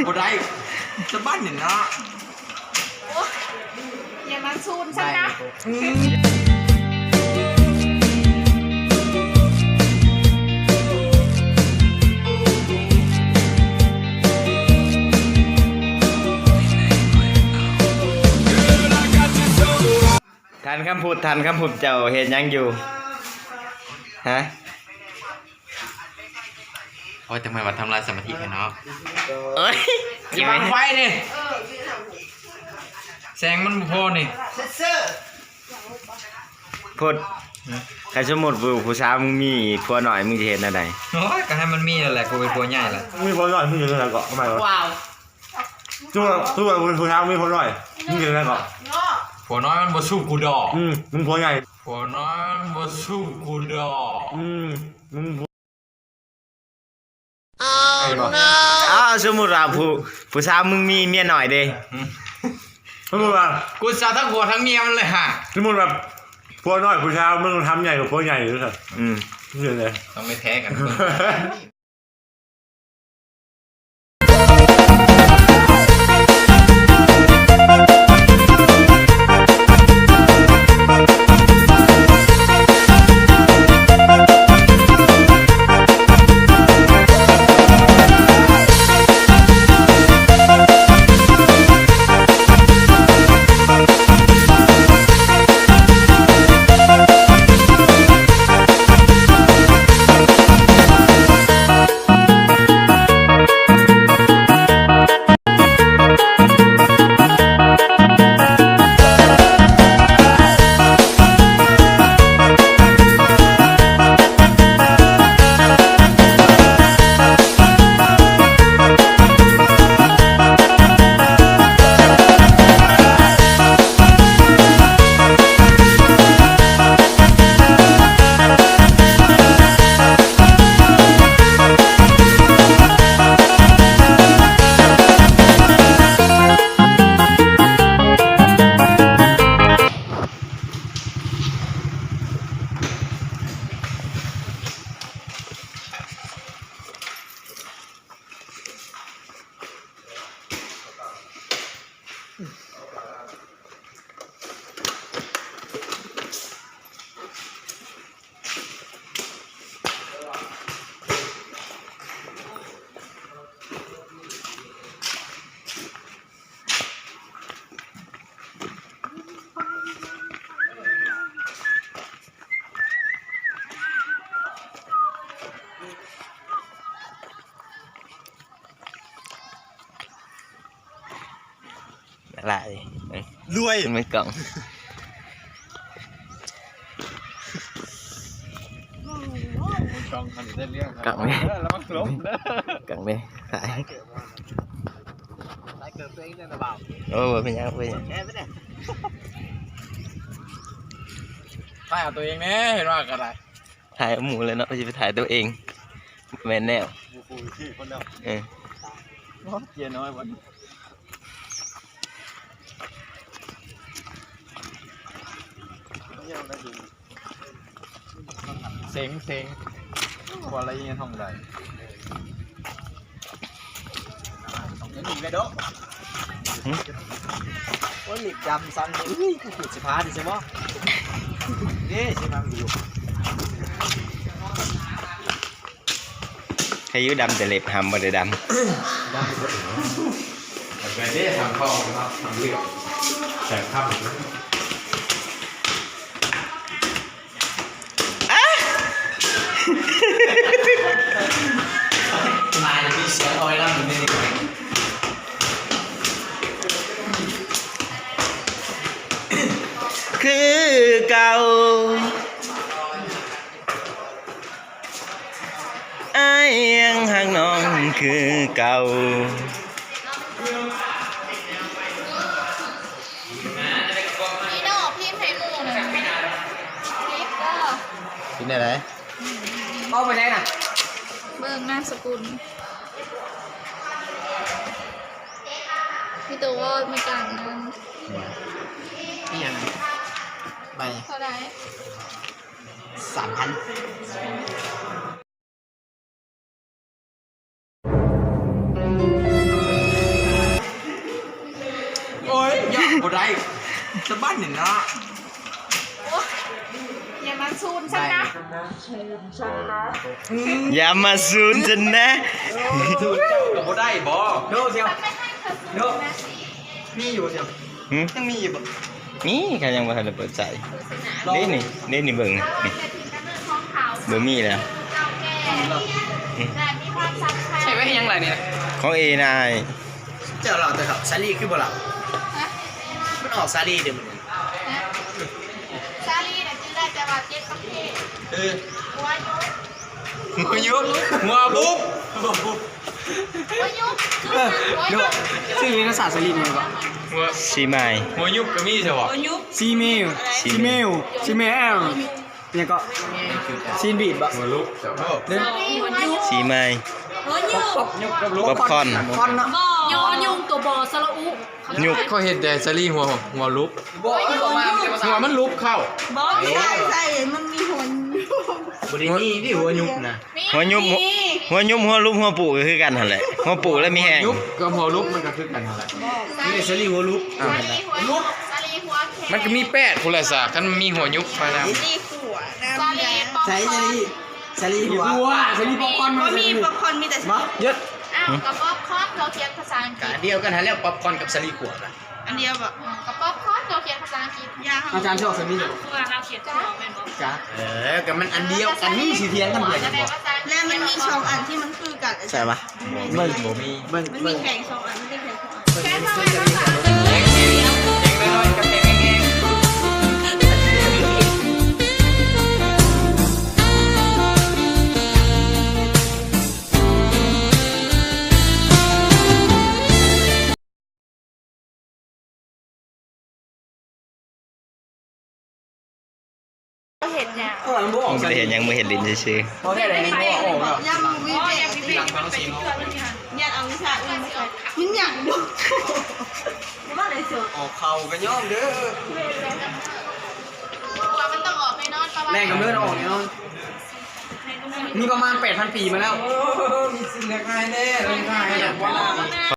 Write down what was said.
ບໍ່ໄດ້ ສະບັດນີ້ເນາະ. ໂອ້ຍ ຢ່າມາຊູນຊັ້ນນະ. ທ່ານຄຳພຸດ ທ່ານຄຳພຸດ ເຈົ້າເຮັດຫຍັງຢູ່? ຮະ? ໂອ້ຍ ຈັ່ງແມ່ນວ່າທຳລາຍສະມາທິແທ້ເນາະ. ເອີຍ ຢ່າບັງໄຟນີ້ ແສງມັນບໍ່ພໍນີ້. ພຸດ ຄັນສົມມຸດຜູ້ ຜູ້ສາວມຶງມີຜົວນ້ອຍ ມຶງຊິເຮັດແນວໃດ? ໂອ້ຍ ກໍໃຫ້ມັນມີນັ້ນແຫຼະ ກູເປັນຜົວໃຫຍ່ລະ. ມີຜົວນ້ອຍ ມຶງຊິເຮັດແນວໃດເກາະ? ເອົາໃໝ່ວະ. ຄືວ່າ ຄືວ່າຜູ້ສາວມີຜົວນ້ອຍ ມຶງຊິເຮັດແນວໃດເກາະ? ຜົວນ້ອຍມັນບໍ່ສູ້ກູດອກ. ອືມ ມຶງຜົວໃຫຍ່. ຜົວນ້ອຍມັນບໍ່ສູ້ກູດອກ. ອືມ ມຶງ ອ້າວ ສົມມຸດວ່າຜູ້ ຜູ້ສາວມຶງມີເມຍນ້ອຍເດ້. ອືມ ສົມມຸດວ່າ ກູຊິເອົາທັງຜົວທັງເມຍມັນເລີຍຫາ. ສົມມຸດວ່າຜົວນ້ອຍຜູ້ສາວມຶງທຳໃຫຍ່ກວ່າຜົວໃຫຍ່ຢູ່ຊັ້ນ. ອືມ ເປັນຈັ່ງໃດ? ຕ້ອງໄດ້ແທ້ກັນ.ຫຼາຍ ລວຍ ມັນກອງ ກອງ ອັນນີ້ໄດ້ເລື່ອງ ກອງນີ້ ເອີ ລະວັງລົ້ມເດີ ກອງນີ້ ຕາຍ ຕາຍເກີບຕົວເອງເດີນະບ່າວ ໂອ້ ບໍ່ເປັນຫຍັງ ບໍ່ເປັນຫຍັງ ແທ້ປະເດ ຖ່າຍເອົາຕົວເອງແດ່ ເຫັນວ່າກໍໄດ້. ຖ່າຍໝູ່ແລ້ວເນາະ ຊິໄປຖ່າຍຕົວເອງ ແມ່ນແນວ ໂອ້ໂຫ ເທ່ຄົນແລ້ວ ເອີ ໂອ້ ເກຍນ້ອຍບັດນີ້ ເສັງ ເສັງ ບໍ່ລະຮຽນຫ້ອງໃດ. ເຫັນອີກແລ້ວເດີ ຫຶ ໂອ້ຍ ເຫຼັກດຳຊັ້ນ ເອີຍ ກູຂູດຊິພາດີຊະບໍ່ ເດ້ຊິມາຢູ່ ໃຄຢູ່ດຳແຕ່ເລັບ ຫຳບໍ່ໄດ້ດຳ ດຳ ແບບນີ້ທຳທອງເນາະ ທຳເຫຼືອງ ແສງຄ່ຳ. ຄືເກົ່າ ອ້າຍຍັງຮັກນ້ອງຄືເກົ່າ. ພີ່ນ້ອງພິມໃຫ້ໝູ່ນະ ພິມເດີ ພິມແນວໃດ? ເອົາໄປໃສນະ? ເບິ່ງນາມສະກຸນ ມີແຕ່ວ່າມີການນັ້ນ ອີ່ຫຍັງ ໃບເທົ່າໃດ? ສາມພັນ. ບໍ່ໄດ້ ສະບັດນີ້ເນາະ. ໂອ້ຍ ຢ່າມາຊູນຊັ້ນນະ ຢ່າມາຊູນຊັ້ນນະ. ສູນເຈົ້າກໍບໍ່ໄດ້ບໍ? ໂດ ສ່ຽວ ໂດ ມີຢູ່ ສ່ຽວ. ຫືມ? ຍັງມີຢູ່ບໍ? ມີ ເຂົາຍັງບໍ່ທັນໄດ້ເປີດໃຊ້. ນີ້ ນີ້ ນີ້ ນີ້ເບິ່ງນີ້ ບໍ່ມີແລ້ວ. ໃຊ້ໄວ້ເຮັດຫຍັງຫຼາຍນີ້ນະ? ຂອງເອນາຍ. ເຈົ້າເລົ່າແຕ່ເຖົ້າ ສາລີຄືບໍ່ເລົ່າ? ຮະ? ມັນອອກສາລີເດ້ມື້ນີ້. ຮະ? ສາລີນະຈື່ໄດ້ແຕ່ວ່າເຈັບປະເພດ. ເອີ ຫົວຍຸບ ຫົວຍຸບ ຫົວບຸບ ຫົວຍຸບ ເອີ ຫົວຍຸບ ຊື່ວິທະຍາສາດສາລີແມ່ນບໍ່? ຫົວ ຊີມາຍ ຫົວຍຸບກໍມີໃຊ່ບໍ່? ຊີເມວ ຊີເມວ ຊີເມວ ຫຍັງເກາະ? ຊີນບີດບໍ່? ຫົວລຸບ ເອີ ຊີມາຍ ປັອບຄອນ ຄອນເນາະ ຍອຍຸງຕົວ ບໍ່ ສະຫຼະອຸ ຍຸບ. ເຂົາເຮັດແຕ່ສາລີຫົວ ຫົວຫຼຸບ ບໍ່ ຫົວມັນຫຼຸບເຂົ້າ ບໍ່ ໃຊ່ ໃຊ່ ມັນມີຫົວຍຸບ ບໍ່ໄດ້ມີຕິ ຫົວຍຸບນະ ຫົວຍຸບ ຫົວຍຸບ ຫົວຫຼຸບ ຫົວປຸກໍຄືກັນຫັ້ນແຫຼະ ຫົວປຸແລ້ວມີແຮງ ຫົວຍຸບກັບຫົວຫຼຸບມັນກໍຄືກັນຫັ້ນແຫຼະ ມີແຕ່ສາລີຫົວຫຼຸບ ອ່າ ສາລີຫົວ ສາລີຫົວແຂນ ມັນກໍມີແປດພຸ້ນແຫຼະຊະ ຄັນມີຫົວຍຸບມານຳ ສາລີຂົວ ສາລີ ສາລີ ສາລີຫົວ ສາລີປັອບຄອນ ບໍ່ມີປັອບຄອນ ມີແຕ່ ບໍ່ ຢຸດ ອ້າວ ກໍປັອບຄອນ ເຂົາຂຽນພາສາອັງກິດ ກໍອັນດຽວກັນຫັ້ນແຫຼະ ປັອບຄອນກັບສາລີຂົວນະ ອັນດຽວບໍ? ກະປັອບຄອນ ເຈົ້າຂຽນພາສາອັງກິດ ຢ່າ ອາຈານຊອບໃສ່ມີ ເຈົ້າຂຽນ ເຈົ້າຂຽນ ເຈົ້າ ເອີ ກະມັນອັນດຽວກັນ ຊິຖຽງກັນເປັນຫຍັງບໍ? ແລະມັນມີສອງອັນທີ່ມັນຄືກັນ ໃຊ່ປະ? ເບິ່ງ ບໍ່ມີ ເບິ່ງ ມັນມີແຂງສອງອັນ ມັນມີແຂງສອງອັນ ແຂງສອງອັນ ແຂງນ້ອຍໆກັບແຂງແຮງໆ. ເຮັດຫຍັງ? ເອີ ມັນບໍ່ອອກ ມຶງບໍ່ໄດ້ເຮັດຫຍັງ ມຶງເຮັດຫຼິ້ນຊື່ໆ ບໍ່ໄດ້ເຮັດ ບໍ່ອອກ ຍັງມີເວ ຍັງເອົາວິຊາອື່ນມາໃສ່ ມັນຫຍັງຢູ່ ວ່າໄດ້ເຊີ ອອກເຂົ້າກໍຍອມເດີ ມັນຕ້ອງອອກແນ່ນອນ ແລງກັນເດີ ອອກແນ່ນອນ. ມີປະມານແປດພັນປີມາແລ້ວ ມີສິ່ງເຫຼືອກຫາຍແນ່ ເຫຼືອກຫາຍແນ່ ຂ